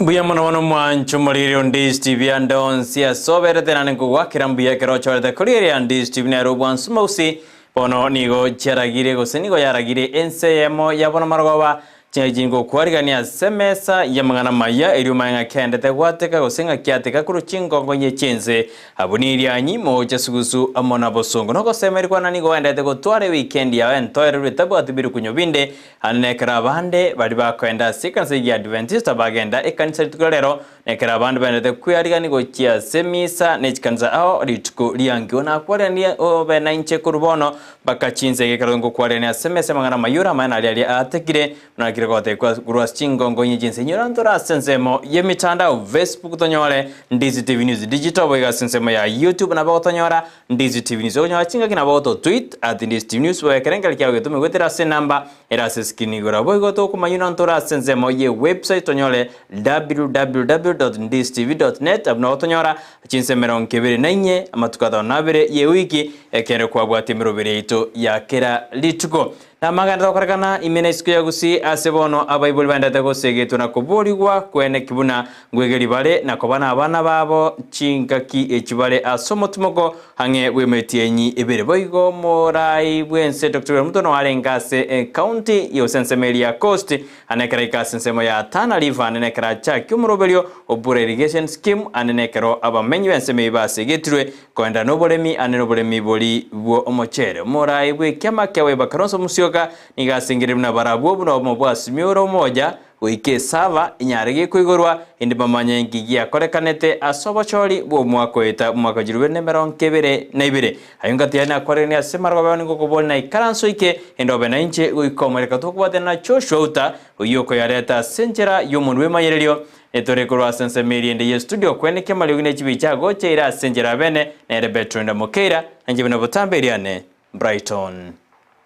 Mbuya mono bono mwancho moriri onde TV ande onsi ase oberete nane nkogwakera mbuya ekero ochorete korigereria Ndisi TV nere obwansu mausi bono nigo chiaragire gose nigo yaragire ense eyemo ya bono marogoba chingaki ngokwarigania ase emesa y'amang'ana amaya erio omanye ng'a kiaendete gwateka gose ng'a kiateka korwa chingongo inye chi'ense abwo nirianyi mogocha sugusu amo na bosongo nogosemeria kwane nigo oendete gotwara ewikendi yao entoereru etabwati birukunyo binde Aande nekero abande baria bakoenda ase ekanisa y'Egiadventista bagenda ekanisa rituko ria rero, na ekero abande baendete kwearigania gochia ase emisa ne chikanisa ao rituko riankio. Nakwareranie obe nainche korwa bono mpaka chinsa eke ekero ngokwarerania ase emesa y'amang'ana amayoro amaya naria aria aatekire, buna nakire gotekwa korwa ase chingongo inye chi'ense. Inyora ntore ase ensemo y'emitandao, Facebook tonyore Ndizi TV News Digital, boigo ase ensemo ya YouTube nabo gotonyora Ndizi TV News. Okonyora chingaki nabo oto tweet at Ndizi TV News boigo ekerengerio kiago getome goetera ase enamba ere ase screen igoro. Boigo tokomanywa na ntore ase ensemo ye website tonyore www.ndizitv.net abwo nabo otonyora chinsa emerongo ebere na inye amatuko atano na abere ye ewiki ekero kwabwatia emeroberi yaito ya kera rituko. Namagena tokorekana ime na isiko ya Gusii ase bono abaibori baendete gosegetwa na koborigwa kweneki buna ngwegeri bare na koba nabana babo chingaki echi bare ase omotimoko ang'e bw'emetienyi ebere. Boigo omorai bw'ense Doctor William Ruto noarenge ase ecounty gose ensemo eria ya Coast ande ekero aika ase ensemo ya Tana River ande nekero achakia omoroberio o Bura Irrigation Scheme ande nekero abamenyi b'ensemo eyio basegetirwe Koenda noboremi ande noboremi bori bwo omochere. Omoraai bw'ekiama kia Wiper Kalonzo Musyoka nigo asengereire buna barabwo buna obomo bwa Azimio ore omoja goika esaba enyare gekoigorwa inde bamanye nki giakorekanete ase obochori bw'omwaka oeta omwaka chirubere na emerongo ebere na ibere. Ayio ngati yaye nakwaregania ase amarogoba ao nigo okoboria naikaranse oike inde obe nainche goika omoereka tokobwatana na Joshua Uta oyio okoyareta ase enchera y'omonwa bw'emanyererio Etore korwa ase ensemo eria ende y'estudio okwenekia amariogi ne chibicha agocha ere ase enchera abene, nere Bertrand Mokeira, na inche buna botambe eriane, Brighton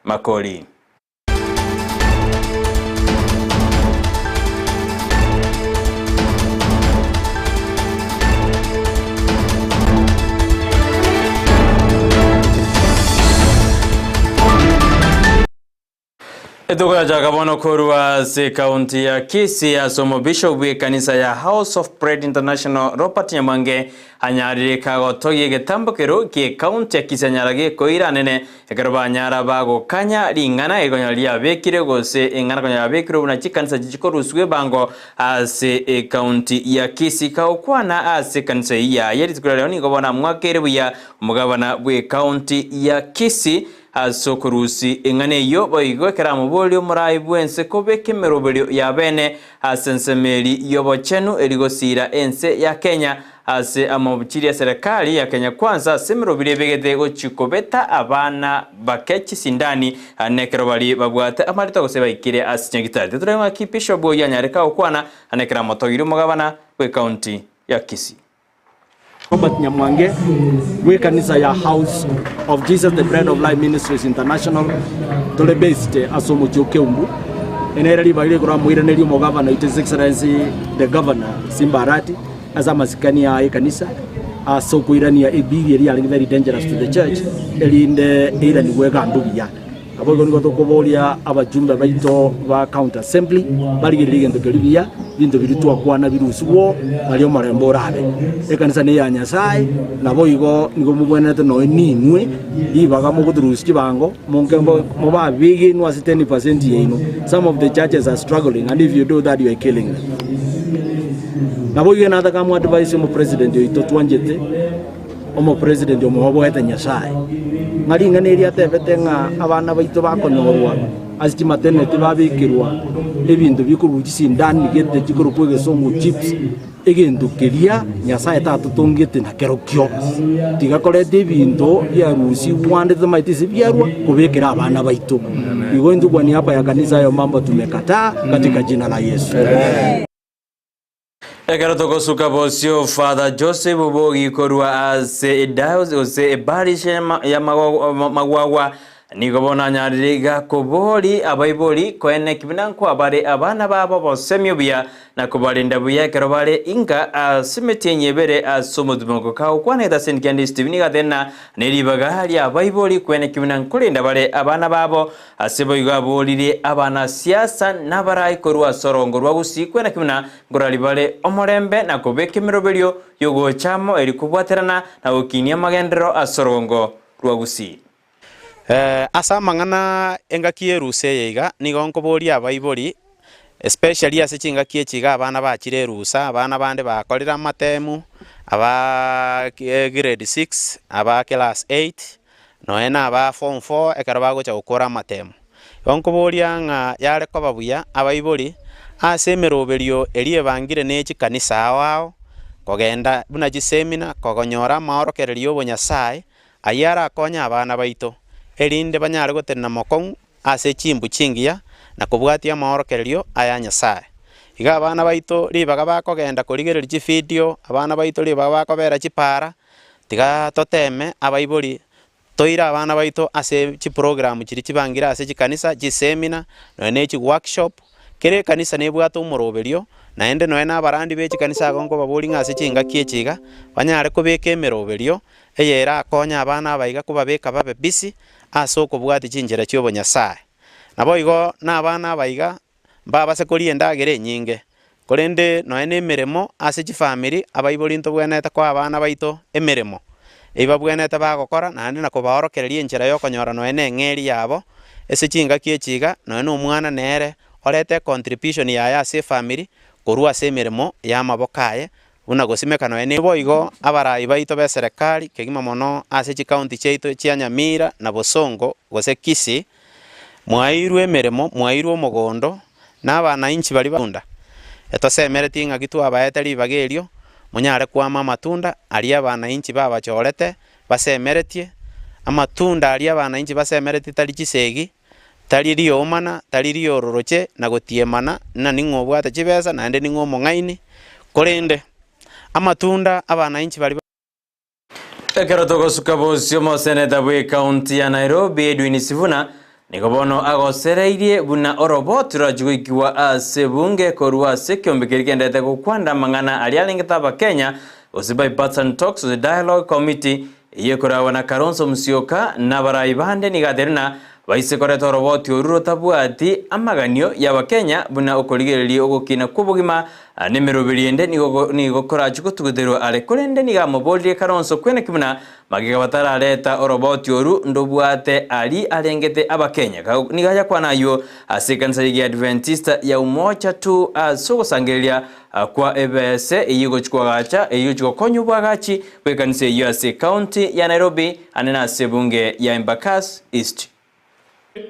Makori. Etogochaka bono korwa ase ekaunti ya Kisii ase omobishop bw'ekanisa ya House of Bread International Robert Nyamwange anyarire kagotogia egetambokero ki'ekaunti ya Kisii anyara gekoira anene ekero banyara bagokanya ring'ana erikonyora riabekire gose eng'ana konyora yabekirwe buna chikanisa chichikorusigwa ebango ase ekaunti ya Kisii kagokwana ase ekanisa eyio yaye rituko ria rero nigo bono amwakeire buya omogabana bw'ekaunti ya Kisii Ase okorusia eng'ana eyio boigo ekero amoborie omorai bw'ense kobeka emeroberio y'abeene ase ensemo eri y'obochenu eri gosiira ense ya Kenya ase amabuchiri eserekari ya Kenya Kwanza ase emeroberio ebegete gochia kobeta abana bake chisindani ane ekero baria babwate amarito gose baikire ase chinyagitari. Titorebe ng'aki Bishop oyio anyare kagokwana ane ekero amotogirie omogabana bw'ecounty ya Kisii. Robert Nyamwange bw'ekanisa ya House of Jesus the Bread of Life Ministries International tore based ase omochie o Keumbu. Ere nere ribaga rigoro amoiranerie omogavana oito His Excellency the Governor Simba Arati ase amasikani aye ekanisa ase okoirania ebill eria yarenge very dangerous to the church erinde eiranigwe egambe buya. Naboigo nigo tokoboria abajumbe baito ba county assembly barigererie egento keria buya, ebinto biria twakwana birusigwo nario omorembe orabe. Ekanisa neya Nyasae, naboigo nigo mobwenerete nonya ninwe ribaga mogoturusia chibango monke mobe abegenwa ase ten percent yaino. Some of the churches are struggling and if you do that you are killing them. Naboigo nataka mo advise omopresident oito twanchete. Omopresident omoboete Nyasae, ng'a ring'ana eri atebete ng'a abana baito bakonyorwa ase chimaternity babekerwa ebinto bikorwa chisindani gete chikorokwa egesongo chips, egento keria Nyasae tatotongete nakerokio. Tiga koreta ebinto biarusigwa ande tomaete ase biarwa kobekera abana baito. Igo intwe kwa niaba ya kanisa hayo mambo tumekataa katika jina la Yesu. Ekero togosuka bosio, Father Joseph Obogi korwa ase ediocese gose eparish ya Magwagwa. Nigo bono anyarire iga kobori abaibori koeneki buna nkwabare abana babo obosemi obuya na kobarenda buya ekero bare inka ase emetienyi ebere ase omotumoko. Kagokwana ase Nkende Stephen nigo ateba ng'a neribaga ri'abaibori koeneki buna nkorenda bare abana babo. Ase boigo aboririe abanasiasa nabarai korwa ase orongo rwa Gusii koeneki buna nkorari bare omorembe na kobeka emeroberio y'ogocha amo eri kobwaterana na gokinia amagenderero ase orogongo rwa Gusii. Ase amang'ana engaki y'erusa eye iga, nigo nkoboria abaibori, especially ase chingaki echi iga abana bachire erusa, abana bande bakorire amatemu, abaa grade six, aba class eight, nonye na aba form four ekero bagocha gokora amatemu. Igo nkoboria ng'a yare koba buya abaibori, ase emeroberio eria ebangire ne chikanisa ao ao, kogenda buna chisemina, kogonyora amaorokererio ya obonyasae, Ayio arakonye abana baito, erinde banyare gotenena mokong'u ase chimbu chingiya na kobwatia amaorokererio aya Nyasae. Iga abana baito ribaga bakogenda korigereria chifidio, abana baito ribaga bakobera chipaara, tiga toteme abaibori toire abana baito ase chiprogram chiria chibangire ase chikanisa, chisemina, nonya ne chiworkshop, Kera ekanisa nebwate omoroberio, naende nonya na abarandi be chikanisa ago nkobaboria ng'a ase chingaki echi iga, banyare kobeka emeroberio eye erakonye abana aba iga kobabeka babe busy ase okobwatia chinchera chi'obonyasae. Naboigo na abana aba iga mbabase koria endagera enyinge, korende nonya na emeremo ase chifamiri, abaibori ntobwenerete koa abana baito emeremo, eyio babwenerete bagokora naende na kobaorokereria enchera ya okonyora nonya na eng'eria yabo, ase chingaki echi iga, nonya na omwana nere orete econtribution yaye ase efamiri korwa ase emeremo ya amaboko aye, buna gosimeka nonya ne. Boigo abarai baito b'eserekari kegima mono ase chikaunti chiaito chia Nyamira na Bosongo gose Kisii, mwaeirwe emeremo, mwaeirwe omogondo, na abanainchi baria ba. Etosemeretie ng'aki twabaete ribaga erio, monyare kwama amatunda aria abanainchi babachorete basemeretie, amatunda aria abanainchi basemeretie tari chisegi, tari riomana, tari riororoche, na gotiemana, ng'a ning'o obwate chibesa naende ning'o omong'aini, korende amatunda abanainchi baria. Ekero togosuka bosio omoseneta bw'ecounty ya Nairobi Edwin Sifuna nigo bono agosereirie buna oroboti rorachie goikigwa ase ebunge korwa ase ekeombe keria kendete gokwanda amang'ana aria arengete abakenya gose Bipartisan Talks gose Dialogue Committee Eyio ekoragwa na Kalonzo Musyoka na abarai bande nigo ateire na baise koreta oroboti oru rotabwati amaganio y'Abakenya buna okorigereria ogokina kw'obogima na emeroberi ende nigo nigo korachie gotuguterwa are korende nigo amoboririe Kalonzo kweneki buna magega batarareta oroboti oru ndobwate ari arengete Abakenya nigo ayakwana ayio ase ekanisa y'Egiadventista ya Umoja tu ase ogosangereria Kwa ebese eyio egochia koagacha, eyio egochia gokonya oboagachi bw'ekanisa eyio ase ecounty ya Nairobi ande na ase ebunge ya Embakasi East.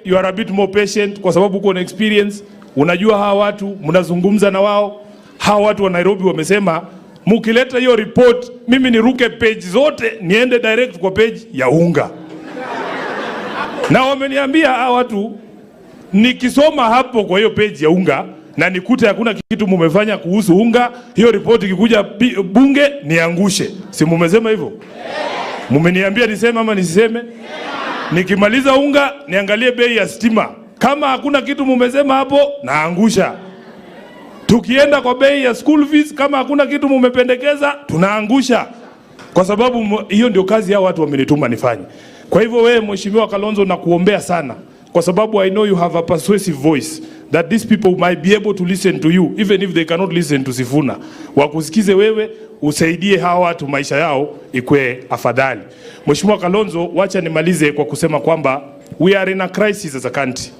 You are a bit more patient kwa sababu uko na experience, unajua hawa watu, mnazungumza na wao. Hawa watu wa Nairobi wamesema mukileta hiyo report, mimi niruke page zote niende direct kwa page ya unga, na wameniambia hawa watu Nikisoma hapo kwa hiyo page ya unga na nikute hakuna kitu mumefanya kuhusu unga, hiyo ripoti ikikuja bunge niangushe. Si mumesema hivyo? Mumeniambia niseme ama nisiseme? Nikimaliza unga niangalie bei ya stima. Kama hakuna kitu mumesema hapo naangusha. Tukienda kwa bei ya school fees, kama hakuna kitu mumependekeza tunaangusha, kwa sababu hiyo ndio kazi hao watu wamenituma nifanye. Kwa hivyo wewe Mheshimiwa Kalonzo, nakuombea sana kwa sababu I know you have a persuasive voice that these people might be able to listen to you even if they cannot listen to Sifuna. Wakusikize wewe, usaidie hawa watu maisha yao ikwe afadhali. Mheshimiwa Kalonzo, wacha nimalize kwa kusema kwamba we are in a crisis as a country.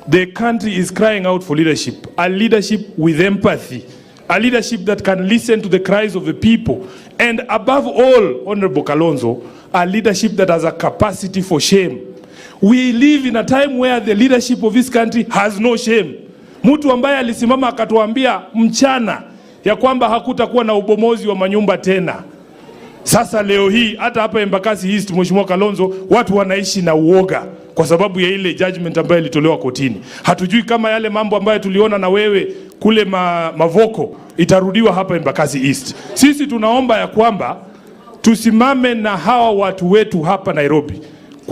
The country is crying out for leadership, a leadership with empathy, a leadership that can listen to the cries of the people, and above all, Honorable Kalonzo, a leadership that has a capacity for shame. We live in a time where the leadership of this country has no shame. Mtu ambaye alisimama akatuambia mchana ya kwamba hakutakuwa na ubomozi wa manyumba tena. Sasa leo hii hata hapa Embakasi East, Mheshimiwa Kalonzo, watu wanaishi na uoga kwa sababu ya ile judgment ambayo ilitolewa kotini. Hatujui kama yale mambo ambayo tuliona na wewe kule ma, Mavoko itarudiwa hapa Embakasi East. Sisi tunaomba ya kwamba tusimame na hawa watu wetu hapa Nairobi.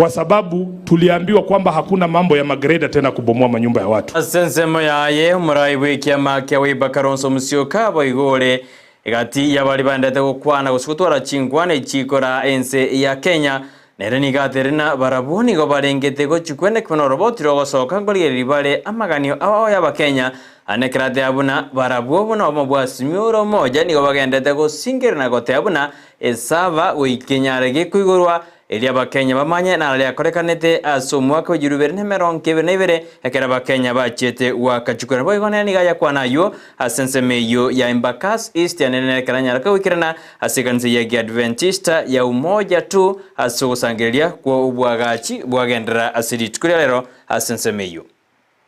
kwa sababu tuliambiwa kwamba hakuna mambo ya magreda tena kubomoa manyumba ya watu. Ase ensemo yaye, omorai bw'ekiama kia Wiper Kalonzo Musyoka boigo ore egati y'abaria baendete gokwana gose gotwara chinkwana echikora ense ya Kenya, nere nigo aterire na barabwo nigo barengete gochia kwenekwa noroboti rogosoka nkorigereria bare amaganio ao y'Abakenya Ane ekero ateba buna barabwo buna obomo bwa Azimio ore omoja nigo bagenderete gosingerera na goteba buna esaba goika enyare gekoigorwa erio Abakenya bamanye naro riakorekanete ase omwaka bwe chirubere na emerongo ebere na ibere ekero Abakenya bachiete goaka chikura. Boigo nere nigo ayakwana ayio ase ensemo eyio ya Embakasi East ane nere ekero anyare kogoikerana ase ekanisa ya Kiadventista ya Umoja tu ase ogosangereria kwa obwagachi bwagenderera ase rituko ria rero ase ensemo eyio.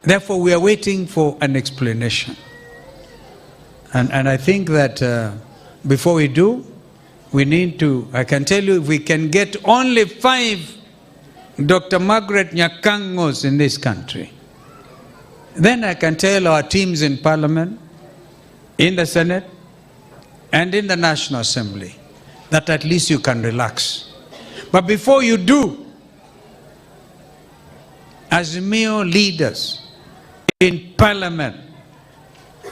Therefore, we are waiting for an explanation. And, and I think that uh, before we do, we need to, I can tell you, if we can get only five Dr. Margaret Nyakangos in this country, then I can tell our teams in Parliament, in the Senate, and in the National Assembly that at least you can relax. But before you do, Azimio leaders in parliament,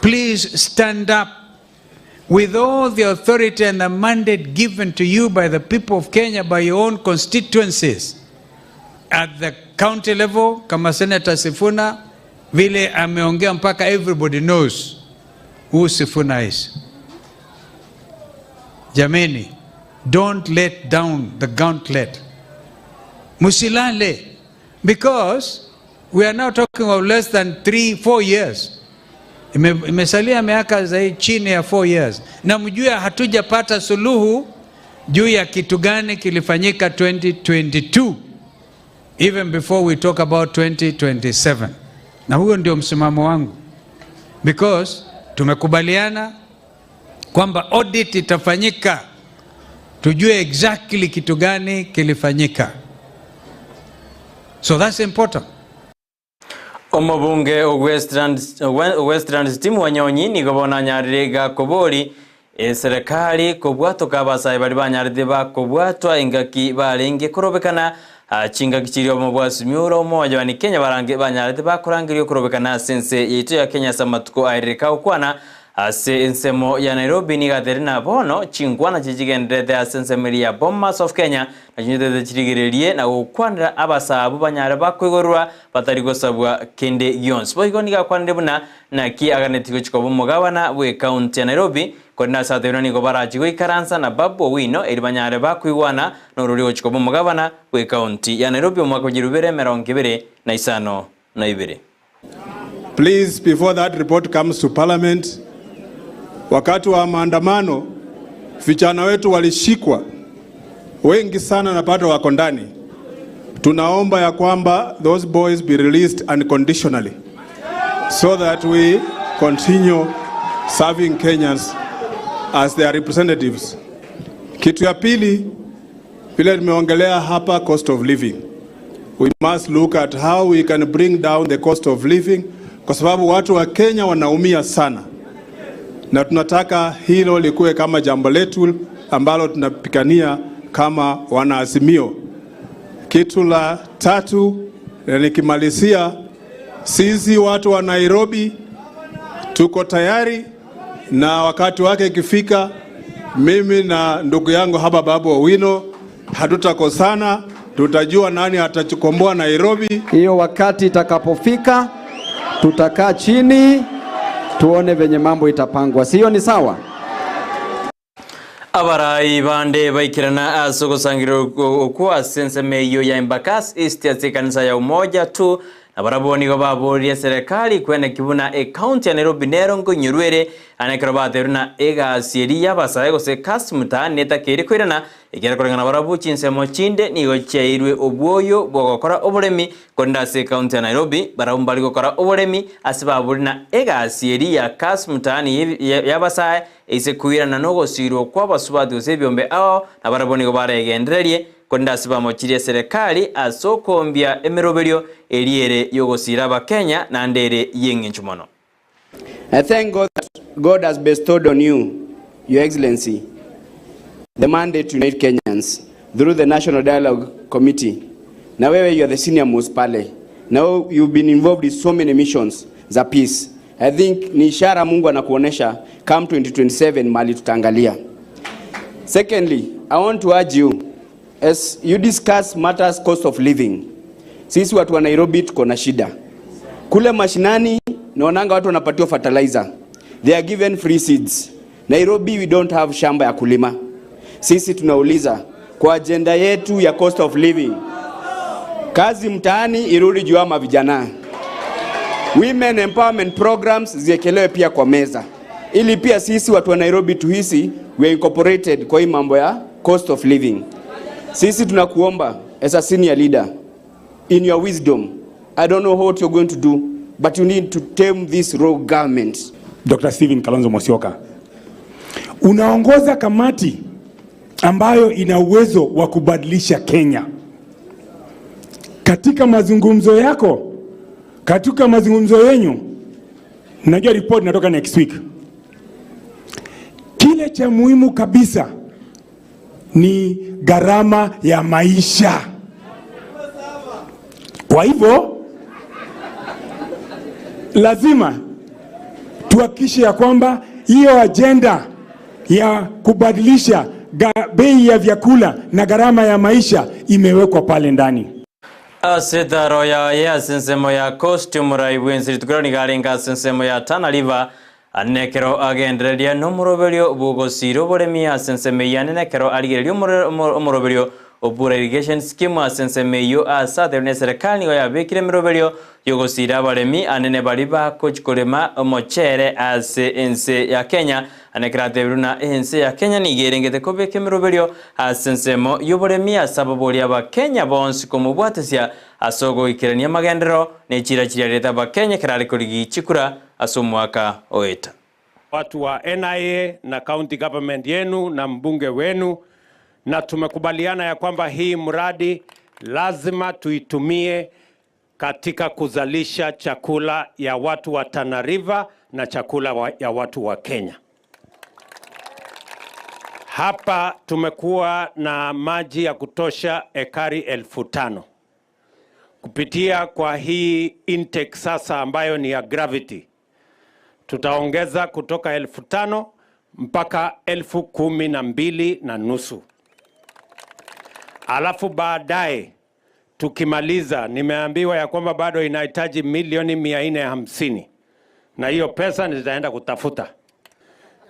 please stand up with all the authority and the mandate given to you by the people of Kenya, by your own constituencies. At the county level, kama Senator Sifuna, vile ameongea mpaka everybody knows who Sifuna is. Jameni, don't let down the gauntlet. Musilale, because we are now talking of less than 3 4 years. Ime, imesalia miaka zaidi chini ya 4 years, na mjue hatujapata suluhu juu ya kitu gani kilifanyika 2022 even before we talk about 2027. Na huyo ndio msimamo wangu because tumekubaliana kwamba audit itafanyika tujue exactly kitu gani kilifanyika. So that's important. Omobunge o Westlands, o Westlands Tim Wanyonyi nigo bono anyarire gakobori eserekari kobwatoka abasae baria banyarete bakobwatwa engaki barenge korobekana chingaki chiria obomo bwa Azimio la Umoja One Kenya barange banyarete bakorangeria okorobekana ase ense yaito ya Kenya ase amatuko aerire kagokwana Ase ensemo ya Nairobi nigo atere na bono chinkwana chichigendererete ase ensemo eria ya Bomas of Kenya na chinyetete chirigererie na gokwanera abasaabwo banyare bakoigorerwa batari gosabwa kende gionsi. Boigo nigo akwanire buna naki aganetie gochia koba omogabana bw'ecounty ya Nairobi korende ase atebirie nigo barachie goikaransa na Babu Owino erio banyare bakoigwana norori ogochia koba omogabana bw'ecounty ya Nairobi omwaka o chirubere emerongo ebere na isano na ibere. Please, before that report comes to parliament, wakati wa maandamano vijana wetu walishikwa wengi sana na bado wako ndani. Tunaomba ya kwamba those boys be released unconditionally so that we continue serving Kenyans as their representatives. Kitu ya pili vile nimeongelea hapa cost of living. We must look at how we can bring down the cost of living kwa sababu watu wa Kenya wanaumia sana, na tunataka hilo likuwe kama jambo letu ambalo tunapigania kama wanaazimio. Kitu la tatu, na nikimalizia, sisi watu wa Nairobi tuko tayari na wakati wake ikifika, mimi na ndugu yangu hapa Babu Owino hatutakosana, tutajua nani atakomboa Nairobi. Hiyo wakati itakapofika, tutakaa chini tuone venye mambo itapangwa, sio? Ni sawa? Abarai bande baikerana ase ogosangereria okwo ase ensemo eyio ya Embakasi East ase ekanisa ya Umoja Tu, na barabwo nigo baboririe eserekari kweneki buna ecounty ya Nairobi nero nkoinyorwa ere ane ekero batebirie na egasi eria y'abasae gose kasi mtaani netakeire koirana ekiagera koreng'ana barabwo chinsemo chinde nigo chiairwe obwoyo bw'ogokora oboremi Korende ase ecounty ya Nairobi, barabwo mbari gokora oboremi ase babori na egasi eria ya kasi mtaani y'abasae eise koirana nogosiirwa kw'abasubati gose ebiombe ao, na barabwo nigo baregendererie, korende ase bamochirie eserekari ase okoombia emeroberio eria ere y'ogosiira Abakenya naende ere y'eng'encho mono. I thank God that God has bestowed on you, Your Excellency, the mandate to unite Kenyans through the National Dialogue Committee. Na wewe you are the senior most pale. Now you've been involved in so many missions za peace. I think ni ishara Mungu anakuonesha come 2027 mali tutaangalia. Secondly, I want to urge you as you discuss matters cost of living. Sisi watu wa Nairobi tuko na shida. Kule mashinani naonanga watu wanapatiwa fertilizer. They are given free seeds. Nairobi we don't have shamba ya kulima. Sisi tunauliza kwa agenda yetu ya cost of living, kazi mtaani irudi juu ama vijana. Women empowerment programs ziekelewe pia kwa meza, ili pia sisi watu wa Nairobi tuhisi we are incorporated kwa hii mambo ya cost of living. Sisi tunakuomba as a senior leader in your wisdom, I don't know what you're going to do, but you need to tame this rogue government. Dr. Stephen Kalonzo Musyoka, unaongoza kamati ambayo ina uwezo wa kubadilisha Kenya. Katika mazungumzo yako, katika mazungumzo yenyu, najua report inatoka next week. Kile cha muhimu kabisa ni gharama ya maisha. Kwa hivyo lazima tuhakikishe ya kwamba hiyo ajenda ya kubadilisha bei ya vyakula na gharama ya maisha imewekwa pale ndani. Ase etaro yaye ase ensemo ya Coast omorai bwense rituko nigo arenge ase ensemo ya Tana River ane ekero agendereria nomoroberio bw'ogosira oboremi ase ensemo eyio ane nekero arigereria omoroberio o Bura Irrigation Scheme ase ensemo eyio ase aterwe neserekari nigo yabekire emeroberio yogosira abaremi anene baria bagochi korema omochere ase ense ya Kenya Ane keratebiwe buna ense ya Kenya nigo erengete kobeka emeroberio ase ensemo y'oboremi ase ababoria Abakenya bonsi komobwatesia ase ogoikerania amagenderero ne chiira chiria arete Abakenya ekero are korigia chikura ase omwaka oeta. Watu wa NIA na county government yenu na mbunge wenu, na tumekubaliana ya kwamba hii mradi lazima tuitumie katika kuzalisha chakula ya watu wa Tana River na chakula wa, ya watu wa Kenya. Hapa tumekuwa na maji ya kutosha ekari 5,000 kupitia kwa hii intake sasa ambayo ni ya gravity, tutaongeza kutoka 5,000 mpaka 12,500. Alafu baadaye tukimaliza, nimeambiwa ya kwamba bado inahitaji milioni 450, na hiyo pesa nitaenda kutafuta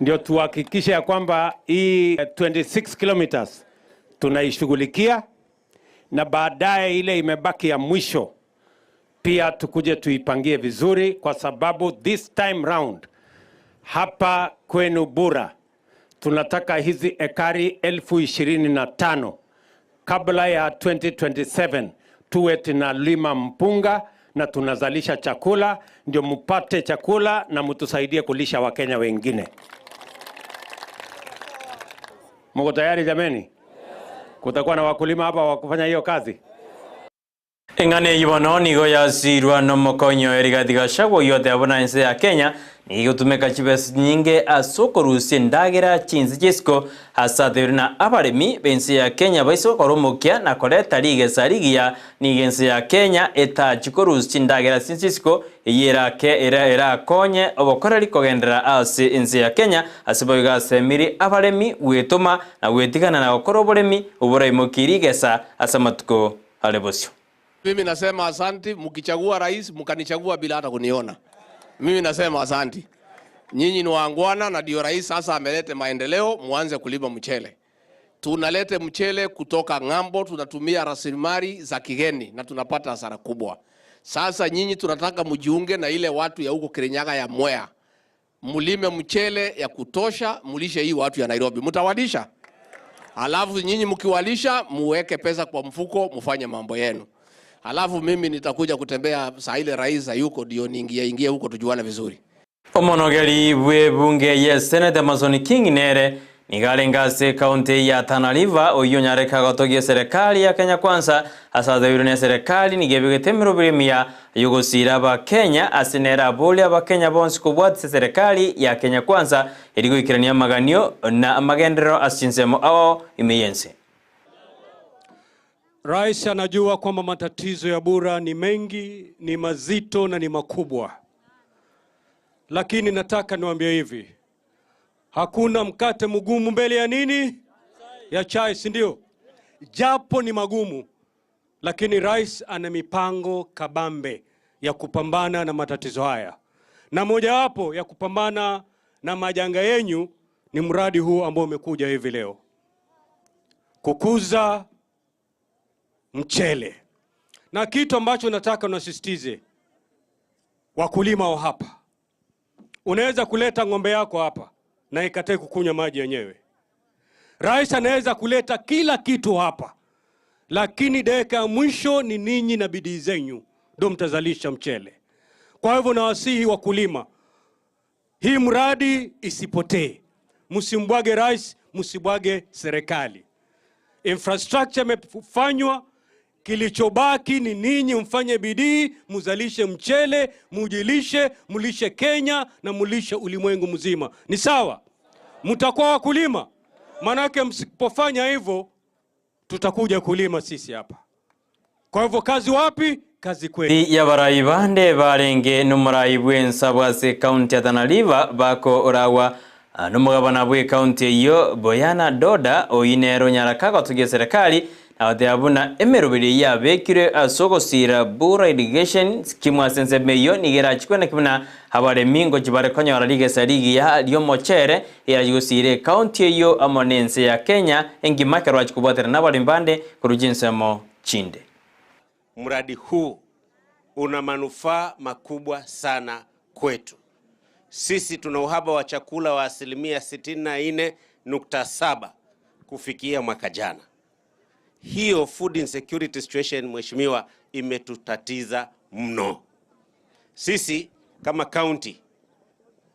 ndio tuhakikishe ya kwamba hii 26 kilometers tunaishughulikia, na baadaye ile imebaki ya mwisho pia tukuje tuipangie vizuri, kwa sababu this time round hapa kwenu Bura tunataka hizi ekari 25,000 kabla ya 2027 tuwe tunalima mpunga na tunazalisha chakula, ndio mupate chakula na mtusaidie kulisha Wakenya wengine. Mko tayari jameni? Kutakuwa na wakulima hapa wa kufanya hiyo kazi? Eng'ana eyio bono nigo yasirwa nomokonyi oye Rigathi Gachagua oyio oteba buna ense ya Kenya nigo egotumeka chibesa chinyinge ase okorusia endagera chinse chi'isiko ase atebirie na abaremi b'ense ya Kenya baise gokora omokia na koreta rigesa rigiya nigo ense ya Kenya etachi korusia chindagera chinse chi'isiko eyio erake erakonye obokoreri kogenderera ase ense ya Kenya ase boigo asemiri abaremi gwetoma na gwetigana na gokora oboremi oboraimokie rigesa ase amatuko are bosio. Mimi nasema asanti, mkichagua rais mkanichagua bila hata kuniona. Mimi nasema asanti. Nyinyi ni waangwana na ndio rais sasa amelete maendeleo, muanze kulima mchele. Tunalete mchele kutoka ng'ambo, tunatumia rasilimali za kigeni na tunapata hasara kubwa. Sasa nyinyi tunataka mjiunge na ile watu ya huko Kirinyaga ya Mwea, mulime mchele ya kutosha, mulishe hii watu ya Nairobi, mtawalisha. Alafu nyinyi mkiwalisha, muweke pesa kwa mfuko, mfanye mambo yenu. Alafu mimi nitakuja kutembea saa ile rais hayuko, ndio niingie ingie huko tujuane vizuri. Omonogeri bw'ebunge ye Senate Amason King nere nigo arenge ase ekaunti ya Tana River oyio onyareke agotogia eserekari ya Kenya Kwanza ase atebirie na eserekari nigo ebegete emeroberi emiya yogosiira abakenya ase nere aborie abakenya bonsi kobwatisia eserekari ya Kenya Kwanza eri goikerania amaganio na amagenderero ase chinsemo ao ime y'ense. Rais anajua kwamba matatizo ya Bura ni mengi, ni mazito na ni makubwa, lakini nataka niwaambie hivi, hakuna mkate mgumu mbele ya nini? Ya chai, si ndio? Japo ni magumu, lakini rais ana mipango kabambe ya kupambana na matatizo haya, na mojawapo ya kupambana na majanga yenyu ni mradi huu ambao umekuja hivi leo, kukuza mchele. Na kitu ambacho nataka nasisitize, wakulima wa hapa, unaweza kuleta ng'ombe yako hapa na ikatae kukunywa maji yenyewe. Rais anaweza kuleta kila kitu hapa, lakini dakika ya mwisho ni ninyi na bidii zenyu ndio mtazalisha mchele. Kwa hivyo nawasihi wakulima, hii mradi isipotee, msimbwage rais, msibwage serikali. Infrastructure imefanywa, kilichobaki ni ninyi mfanye bidii, muzalishe mchele, mujilishe, mulishe Kenya na mulishe ulimwengu mzima. Ni sawa? Mtakuwa wakulima, maanake msipofanya hivyo tutakuja kulima sisi hapa. Kwa hivyo kazi wapi? Kazi kwenu. Yabarayi bande barenge n'omurayi bw'ensa bwase county ya Tana River bako orawa n'omugabana bwe county eyo Boyana Doda oinero nyaraka gotugia serikali abatea buna emeroberi yabekire ase ogosira Bura irrigation scheme ase ensemo eyio nigo erachikwe naki buna abaremi ngochi bare konyora rigesa rigiya ri'omochere erachi gosira ecounty eyio amo na ense ya Kenya engima ekero bachi kobwaterana na abaremi bande korwa chinsemo chinde. Mradi huu una manufaa makubwa sana kwetu. Sisi tuna uhaba wa chakula wa asilimia 64.7 kufikia mwaka jana. Hiyo food insecurity situation, mheshimiwa, imetutatiza mno. Sisi kama county,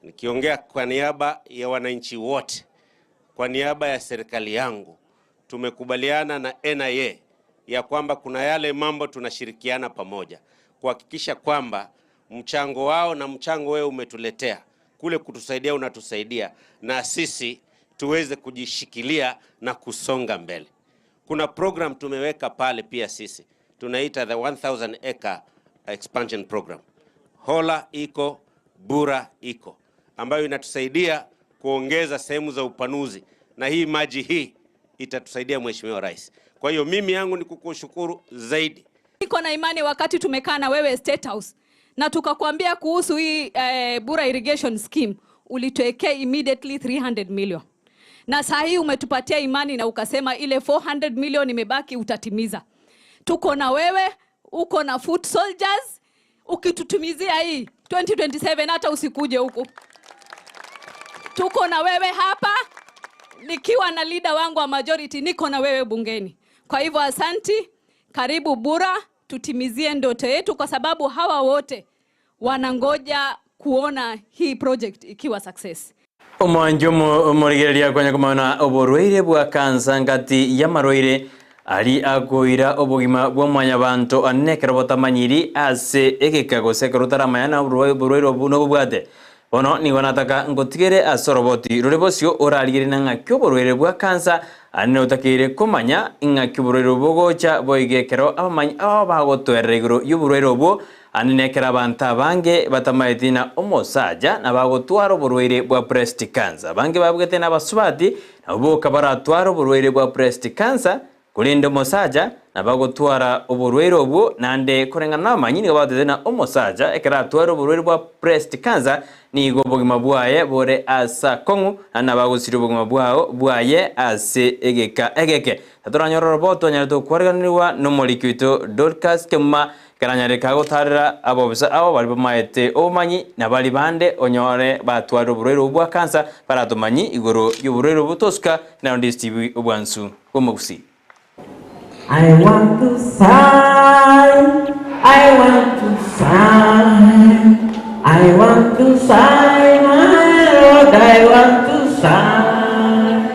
nikiongea kwa niaba ya wananchi wote, kwa niaba ya serikali yangu, tumekubaliana na NIA ya kwamba kuna yale mambo tunashirikiana pamoja kuhakikisha kwamba mchango wao na mchango wewe umetuletea kule kutusaidia, unatusaidia na sisi tuweze kujishikilia na kusonga mbele. Kuna program tumeweka pale pia sisi tunaita the 1000 acre expansion program. Hola iko, Bura iko, ambayo inatusaidia kuongeza sehemu za upanuzi, na hii maji hii itatusaidia Mheshimiwa Rais. Kwa hiyo mimi yangu ni kukushukuru zaidi. Niko na imani wakati tumekaa na wewe State House na tukakwambia kuhusu hii Bura irrigation scheme, ulituwekea immediately 300 million. Na saa hii umetupatia imani na ukasema ile 400 million imebaki utatimiza. Tuko na wewe, uko na foot soldiers, ukitutumizia hii 2027 hata usikuje huku. Tuko na wewe hapa, nikiwa na leader wangu wa majority, niko na wewe bungeni. Kwa hivyo asanti, karibu Bura, tutimizie ndoto yetu, kwa sababu hawa wote wanangoja kuona hii project ikiwa success. Omwancho omorigereria kwanya komana oborwaire bwa kansa ngati ya marwaire ari akoira obogima bwa mwanyabanto anene ekero botamanyiri ase egeka gose ekero otaramanya na oborwaire obu nobobwate. Bono nigo nataka ngotigere ase oroboti rore bosio orarigereria na ng'aki oborwaire bwa kansa anene otakeire komanya ng'aki oborwaire obo bogocha boiga ekero abamanyi aba bagotwerera igoro ya oborwaire obwo anene ekero abanto abange batamaeti na omosacha na bagotwara oborwaire bwa breast cancer. Abange babugete na abasubati nabo boka baratwara oborwaire bwa breast cancer korende omosacha na bagotwara oborwaire obwo naende koreng'ana na abamanyi nigo bagotete na omosacha ekero atware oborwaire bwa breast cancer nigo obogima bwaye bore ase akong'u naende nabo agosiria obogima bwao bwaye ase egeka egeke. Tatoranyore orobo twanyarete gokwariganigwa nomoriki oito Dorcas Kemuma ekeranyareka gotarera abobisa abo baria bamaete obomanyi na baria bande onyore batwarire oborwaire obwo bwa cancer baratomanyi igoro y'oborwaire obwo tosuka na Ndisi TV obwansu bw'omogusii. I want to sign, I want to sign, I want to sign, my Lord, I want to sign.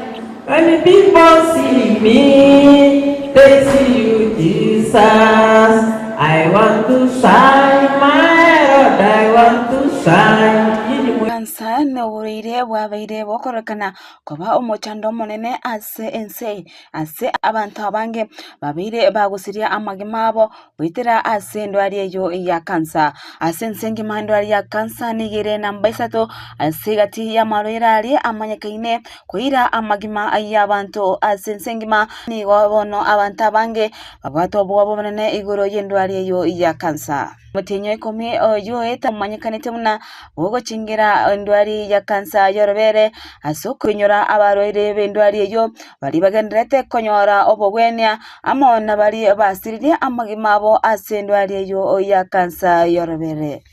When people see me, they see you, Jesus. I want to sign, my Lord, I want to sign. kansa noborwaire bwabeire bokororekana koba omochando omonene ase ense ase abanto abange babeire bagosiria amagima abo goetera ase endwari eyio ya kansa. Ase ense engima endwari ya kansa nigo ere namba isato ase egati y'amarwaire aria amanyekaine koira amagima y'abanto ase ense engima. Nigo bono abanto abange babwate obwoba obonene igoro y'endwari eyio ya kansa. Omotienyi o ikomi oyio oeta omanyekanete buna ogochingera endwari ya kansa y'orobere ase okoinyora abarwaire b'endwari eyio baria bagendererete konyora obogwenia amo na baria basiririe amagima abo ase endwari eyio ya kansa y'orobere.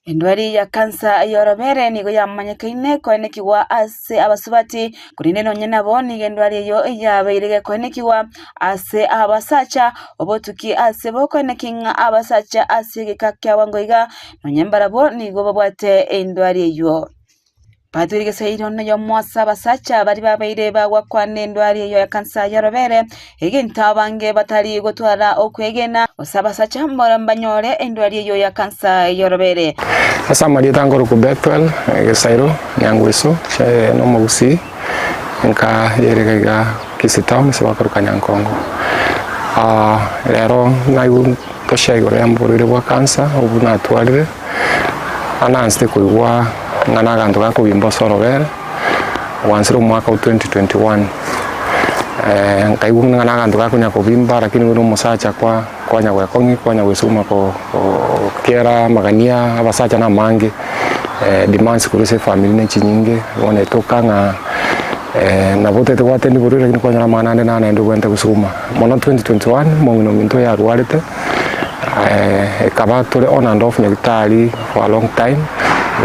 Endwari ya kansa y'orobere nigo yamanyekaine koenekigwa ase abasubati, korende nonye nabo nigo endwari eyio yabeire gekoenekigwa ase abasacha, obotuki ase bokoeneki ng'a abasacha ase egeka kia bwango iga, nonye mbarabwo nigo babwate endwari eyio. Batwire egesairo noyomo ase abasacha baria babeire bagwakwana endwari eyio ya kansa y'orobere, egento abange batari gotwara okwegena, gose abasacha mbora mbanyore endwari eyio ya kansa y'orobere. Ase amarieta nkorokwa Bethuel Gesairo Nyangweso, nomogusii, nka yerega iga Kisii town ase bakoroka Nyankongo. Rero naigwe toshare igoro ya oborwaire bwa cancer obwo natwarire, Anansete koigwa ng'a naganto gakobimba ase orobere, gwansire omwaka o 2021. Nkaigwa ng'a naganto gakonya kobimba lakini buna omosacha kwa kwanya gwekong'ia kwanya gwesuguma ko kera amagania abasacha na amange, demands korwa ase efamiri ne chinyinge, bono etoka ng'a nabo otagete gwatendia oborwaire lakini kwanyora amang'ana ande naende obwenerete gosuguma. Mono 2021 omong'ina ominto oyarwarete. Ekaba tore on and off nyagitari for a long time,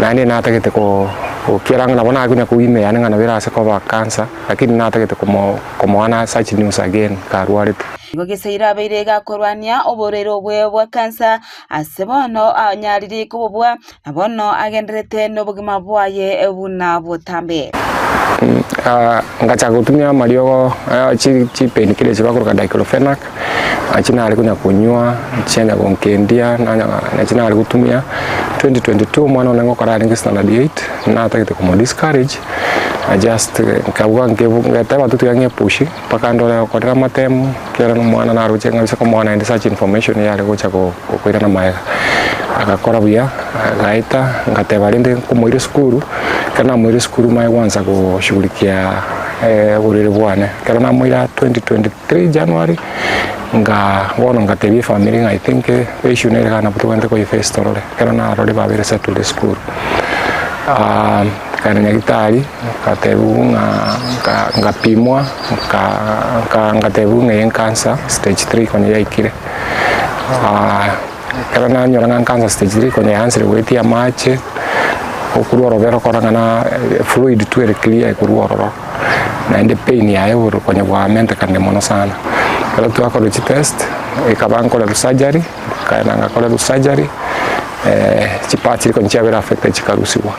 naende natagete ko gokiera ng'a nabo nakonya koigwa ime yane ng'a nabo erase koba cancer, lakini natagete komo komoana such news again karwarete. Nigo Gesairo abeire gakorwania oborwaire obwe bwa kansa, ase bono anyarire kobobua, na bono agendererete nobogima bwaye buna botambe. Ngachaka gotumia amariogo chi painkiller echi bakoroka diclofenac, nachi nare konya konywa, chianya gonkendia, nachi nare gotumia. 2022 omwana one ngokora arenge standard eight, natagete komo discourage, I just nkabua ngeteba tu tiga ng'e push mpaka ndore gokorera amatemu, ekiagera na omwana naroche ng'a gose komoa naende such information yare gocha koirana magega. Agakora buya, agaeta, ngateba rende nkomoira esukuru, ekero namoire esukuru manye gwansa goshughulikia oborwaire bwane. Ekero namoira 2023 January, nga bono ngatebia efamiri ng'a I think issue nere iga nabo tobwenerete koyi face torore. Ekero narorire babere settled esukuru, nkaenda nyagetari, nkatebiwa ng'a ngapimwa, nkatebiwa ng'a eye cancer stage three konya yaikire. Ekero nanyora ng'a cancer stage three konya yaansire goetia amache, okorwa orobere okora ng'a na fluid tu ere clear ekorwa ororo, naende pain yaye igoro konya bwamentekanire mono sana. Ekero twakorire chitest, ekaba nkorerwa surgery, nkaenda ngakorerwa surgery, chiparts chiria konya chiabere affected chikarusiwa.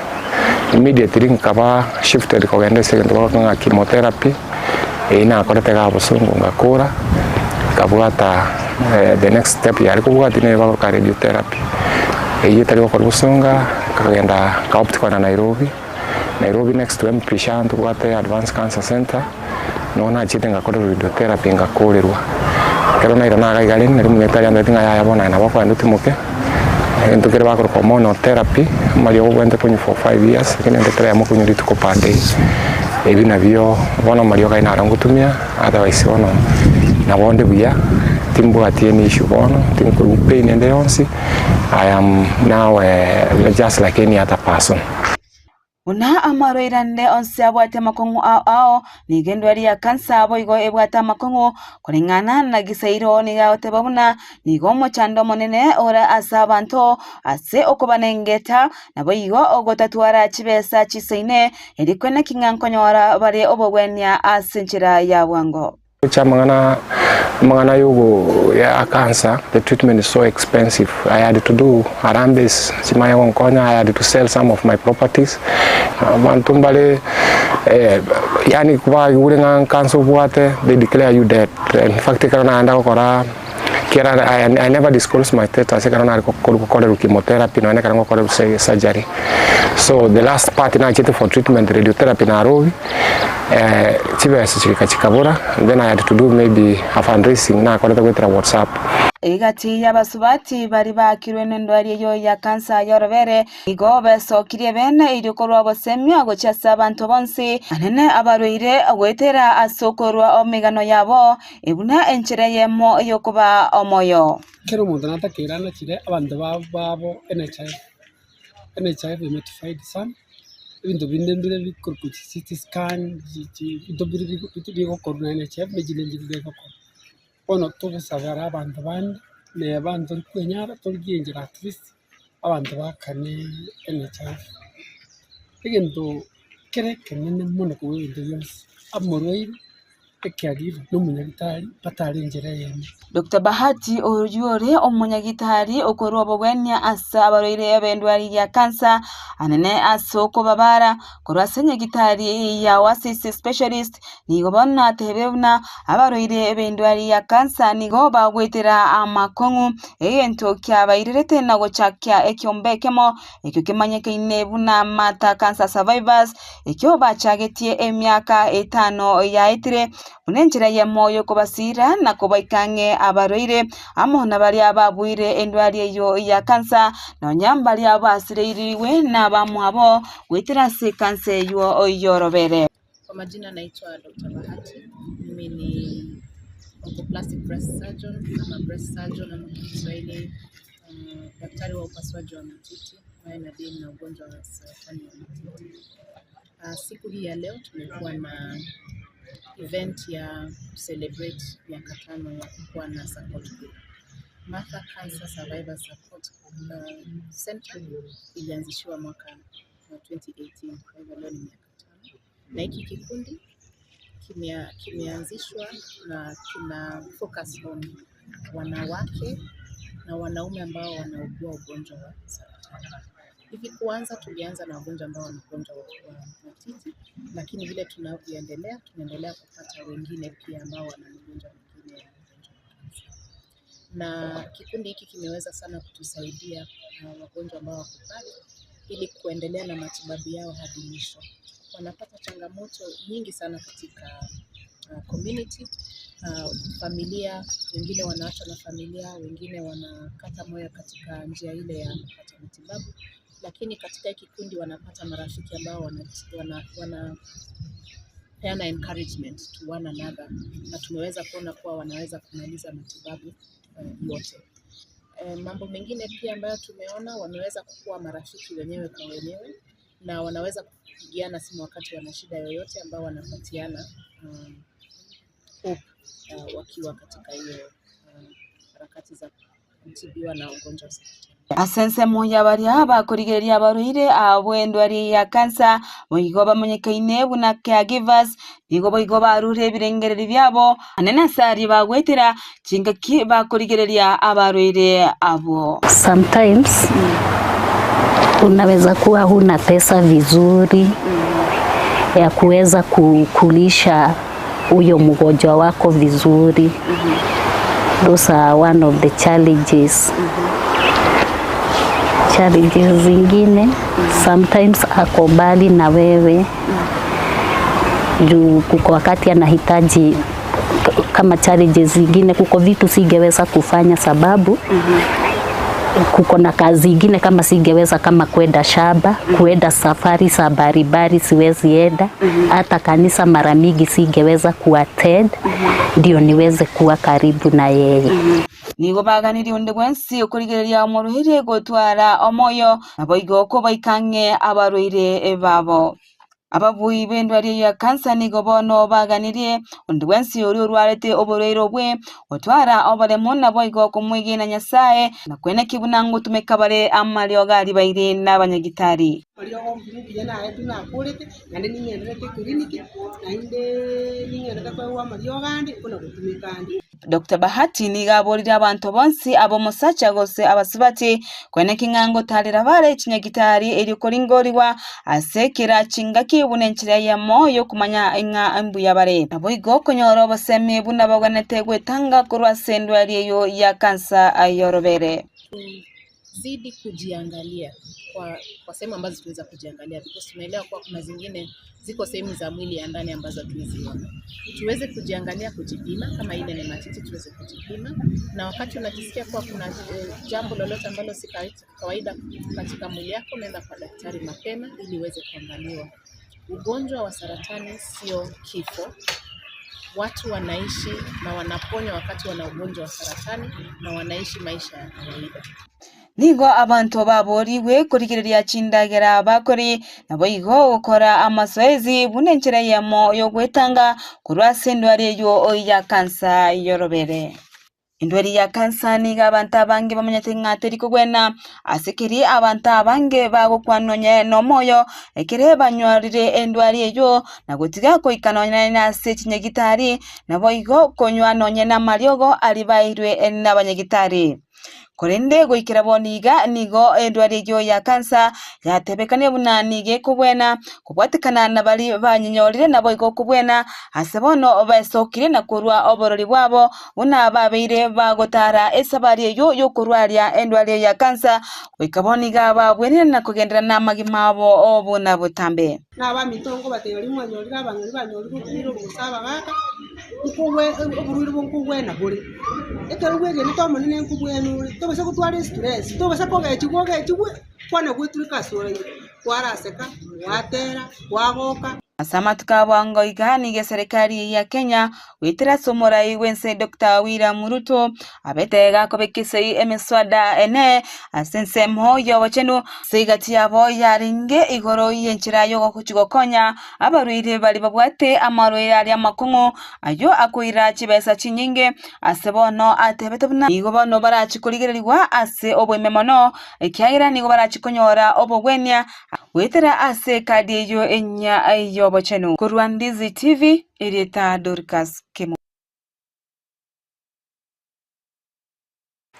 Immediately nkaba shifted kogenda ase egento bagoka ng'a chemotherapy, eyio nakorete iga abosongo ngakora, nkabwata the next step yare kobwatia neye bagoka radiotherapy, eyio etari gokora bosonga, nkagenda nka opt kogenda Nairobi, Nairobi next to MP Shah ntobwate Advanced Cancer Centre, noo nachiete ngakora radiotherapy ngakorerwa. Ekero nairana iga iga rende nari omonyagitari antebetie ng'a yaya bono aye nabo okogenda otimoke, egento keria bakoroka hormonal therapy, amariogo obwenerete konywa for 5 years, lakini egento kera eyemo okonywa rituko per day, ebi nabio bono amariogo ayio naro ngotumia, otherwise bono nabo onde buya, timbwati any issue bono, tinkoigwa pain ende yonsi, I am now just like any other person. Buna amarwaire ande onsi abwate amakong'u ao ao, nigo endwari ya kansa boigo ebwate amakong'u, koreng'ana na Gisairo nigo agoteba buna nigo omochando omonene ore ase abanto ase okobanengeta, naboigo ogotatwara chibesa chisaine, erio kweneki ng'a nkonyora bare obogwenia ase enchera ya bwango. Gocha amang'ana amang'ana yogo ya cancer the treatment is so expensive I had to do harambees chimanye gonkonya I had to sell some of my properties abanto mbare yaani baigure ng'a cancer obwate they declare you dead in fact ekero naenda gokora. Ekiagera I, I never disclose my status ekero nare korwa gokorerwa chemotherapy nonya ekero ngokorerwa surgery. So the last part nachete for treatment radiotherapy Nairobi, chibesa chigaika chikabora, then I had to do maybe a fundraising nakorete goetera WhatsApp. Egati y'abasubati baria baakirwe nendwari eyio ya kansa y'orobere Igo besokirie bene erio korwa obosemia gochia ase abanto bonsi, anene abarwaire, goetera ase okorua emegano yabo, buna enchera eyemo y'okobaa omoyo. Kera omonto natakeire anachire abanto babo NHIF. NHIF imetified sana, ebinto binde mbire bikorokwa chi CT scan, ebinto mbire bigokorwa na NHIF na echinde nchire chigokorwa. Bono togosabera abanto bande, neba ntori kwenyara torigie enchera at least abanto baakane NHIF. Egento kere ekenene mono kobua ebinto bionsi, omorwaire, ekeagiro na omonyagitari batare enchera eyemo. Doctor Bahati oyio ore omonyagitari okorwa obogwenia ase abarwaire b'endwari ya cancer anene ase okobabara korwa ase nyagitari ya Oasis Specialist Nigo bono natebire buna abarwaire b'endwari ya kansa nigo bagoetera amakong'u, egento kiabairerete na gochakia ekiombe ekemo ekio kemanyekaine buna Mater Cancer Survivors, ekio bachagetie emiaka etano yaetire buna enchera eyemo y'okobasira na kobaika ang'e abarwaire amo na baria babuire endwari eyio ya kansa, nonya mbaria basireirigwe nabamwabo goetera ase ekansa eyio y'orobere. Kwa majina naitwa Dr. Bahati. Mimi ni oncoplastic breast surgeon ama breast surgeon ama kwa Kiswahili daktari wa upasuaji wa matiti ambaye na deal na ugonjwa wa saratani ya matiti. Siku hii ya leo tumekuwa na event ya celebrate miaka tano ya kukuwa na support group. Martha Cancer Survivor Support Center ilianzishiwa mwaka wa 2018 kwa hivyo leo ni miaka tano, na hiki kikundi kimeanzishwa na kina focus on wanawake na wanaume ambao wanaugua ugonjwa wa saratani. Hivi kuanza tulianza na wagonjwa ambao wana ugonjwa wa matiti, lakini vile tunavyoendelea tunaendelea kupata wengine pia ambao wana magonjwa mengine ya ugonjwa wa kansa. Na kikundi hiki kimeweza sana kutusaidia wagonjwa ambao wako pale ili kuendelea na matibabu yao hadi mwisho. Wanapata changamoto nyingi sana katika community, familia, wengine wanaachwa na familia, wengine wanakata moyo katika njia ile ya kupata matibabu, lakini katika hiki kikundi wanapata marafiki ambao wana peana encouragement to one another, na tumeweza kuona kuwa wanaweza kumaliza matibabu yote. Mambo mengine pia ambayo tumeona, wameweza kukuwa marafiki wenyewe kwa wenyewe na wanaweza kupigiana simu wakati wana shida yoyote ambao wanapatiana hope wakiwa katika hiyo harakati za kutibiwa na ugonjwa wa saratani. Ase ensemo ya baria bakorigereria abarwaire abwo endwari ya kansa boigo bamanyekaine buna caregivers nigo boigo barure ebirengererio biabo anene ase aria bagwetera chingaki bakorigereria abarwaire abwo. Sometimes unaweza kuwa huna pesa vizuri ya kuweza kulisha huyo mgonjwa wako vizuri. Those are one of the challenges. Challenges zingine sometimes ako mbali na wewe juu kuko wakati anahitaji kama challenges zingine, kuko vitu singeweza kufanya sababu kuko na kazi ingine kama singeweza kama kwenda shamba, kwenda safari za baribari siwezi enda, hata kanisa mara mingi singeweza kuattend ndio niweze kuwa karibu na yeye. Nigo baganirie onde bwensi okorigereria omorwaire gotwara omoyo naboigo okobaika ang'e abarwaire babo. Ababui b'endwari eyio ya kansa nigo bono baganirie onde bwensi oria orwarete oborwaire obwe gotwara oboremo naboigo okomwegena Nyasaye na kweneki buna ngotumeka bare amariogo aria baire na abanyagitari. Mariogo mbuya naye nakorete naende ning'enderete ekiriniki naende ning'enderete koegwa amariogo ande buna gotumeka ande. Dr Bahati nigo aborire abanto bonsi ab'omosacha gose abasubati koeneki ng'a ngotarera bare chinyagitari erio koringorigwa ase kera chingaki buna enchera eyemo y'okomanya ng'a mbuya bare. Naboigo konyora obosemi buna bagwenerete gwetanga korwa ase endwari eyio ya kansa y'orobere. Tuzidi kujiangalia kwa, kwa sehemu ambazo tunaweza kujiangalia because tunaelewa kuwa kuna zingine ziko sehemu za mwili ya ndani ambazo hatuwezi ona. Tuweze kujiangalia, kujipima, kama ile ni matiti tuweze kujipima, na wakati unajisikia kuwa kuna eh, jambo lolote ambalo si kawaida katika mwili yako, unaenda kwa daktari mapema ili uweze kuangaliwa. Ugonjwa wa saratani sio kifo. Watu wanaishi na wanaponywa wakati wana ugonjwa wa saratani na wanaishi maisha ya kawaida. Nigo abanto baborigwe korigereria chindagera bakori, naboigo gokora amasoezi buna enchera eyemo y'ogwetanga korwa ase endwari eywo ya kansa y'orobere. Endwari ya kansa nigo abanto abange bamanyete ng'a teri kogwena, ase keria abanto abange bagokwa nonye nomoyo ekere banywarire endwari eywo na gotiga goika nonye nase chinyagitari, naboigo konywa nonye namariogo aria baeirwe nabanyagitari. Korende goikera bono iga nigo endwari eyio ya kansa yatebekanire buna nigo ekobwena kobwatekana na baria banyenyorire naboigo okobwena ase bono baesokire na korwa oborori bwabo buna babeire bagotara esabari eyio yokorwaria endwari eye ya kansa goika bono iga babwenire na kogenderera namagima abo buna botambe. Na abaminto nkobatebia baria mwanyorire abang'ina banyorire oborwaire obo gose abagaaka, nkobwe oborwaire obo nkobwena bore. Ekero bwegenete Omonene nkobwena ore, tobasa gotwara estress, tobasa kogechigwa ogechigwe, kwana gwetureka ase oraire, kwaraseka, gwatera, kwagoka. Ase amatuko a bwango iga nigo eserekari ya Kenya goetera ase omorai bw'ense Doctor William Ruto abete gakobeka esegi emeswada ene ase ensemo y'obochenu ase egati yabo yarenge igoro y'enchera y'ogochi gokonya abarwaire baria babwate amarwaire aria amakong'u ayio akoira chibesa chinyinge ase bono atebete buna nigo bono barachi korigererigwa ase oboime mono ekiagera nigo barachi konyora obogwenia goetera ase ekadi eyio enyia y'obochenu. Korwa Ndizi TV, erieta Dorcas Kemo.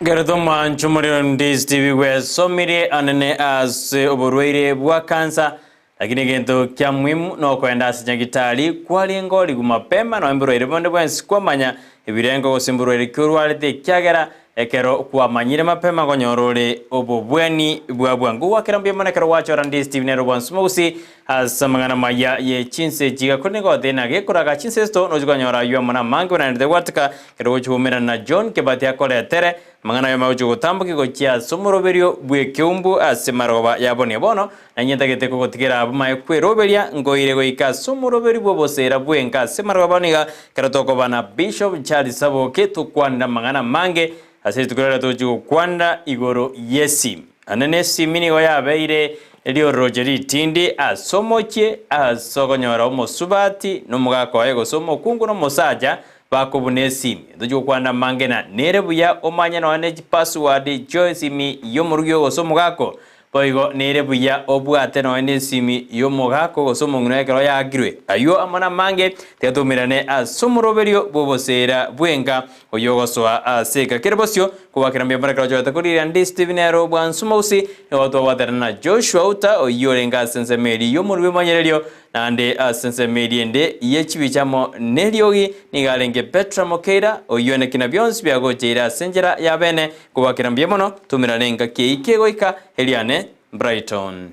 Ngerete omwancho omorero Ndizi TV bwesomirie anene ase oborwaire bwa kansa, lakini egento kia muhimu nokoenda ase nyagitari kwarenge origwe mapema nonya mborwaire bonde bwensi kwamanya ebirengo gose mborwaire ki orwarete ekiagera Ekero kwamanyire mapema konyora ore obobweni bwa bwango gwakera mbuya mono ekero gwachora Ndizi TV nere obwansu mogusi ase amang'ana maya ye chinse echi gakore nigo gotena gekoraga chinse esito nochi konyora aywo amo namange buna naende gwatika ekero gochi koumerana na John Kibati akoretere amang'ana ayo magochi gotambokia gochia ase omoroberio bw'ekeumbu ase marogoba ya bonia bono nainche ntagete kogotigera abwo maye kweroberia nkoire goika ase omoroberio bw'oboseera bwenka ase marogoba bono iga Ekero tokoba na Bishop Charles Saboke tokwanire amang'ana amange ase rituko riria togochia gokwanera igoro y'esimi. Naende nesimi nigo yabeire riororoche ritindi ase omochie ase okonyora omosubati na omogaka oye gose omokungu na omosacha bakobuna esimi. Tochia gokwana amange na nere buya omanye nonya ne chipassword chi'esimi y'omorugi oo gose omogaka oo. Boigo nere buya obwate nonya nesimi y'omogaka gose omong'ina ekero yaakirwe. Ayio amo namange, tiga toumerane ase omoroberio bw'oboseera bw'enka oyio ogosoa ase eka. Kere bosio, kobakera mbuya mono ekero ochorete korigereria Ndi Stephen ere obwansu Mausi, nigo twabwaterana na Joshua Uta oyio orenge ase ensemo eria y'omorwbi bw'emanyererio, naende ase ensemo eria ende ye chibicha amo neriogi nigo arenge Petra Mokeira, oyio nekina bionsi biagocheire ase enchera ya bene. Kobakera mbuya mono, toumerane engaki eyio kegoika, eriane Brighton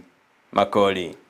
Makori.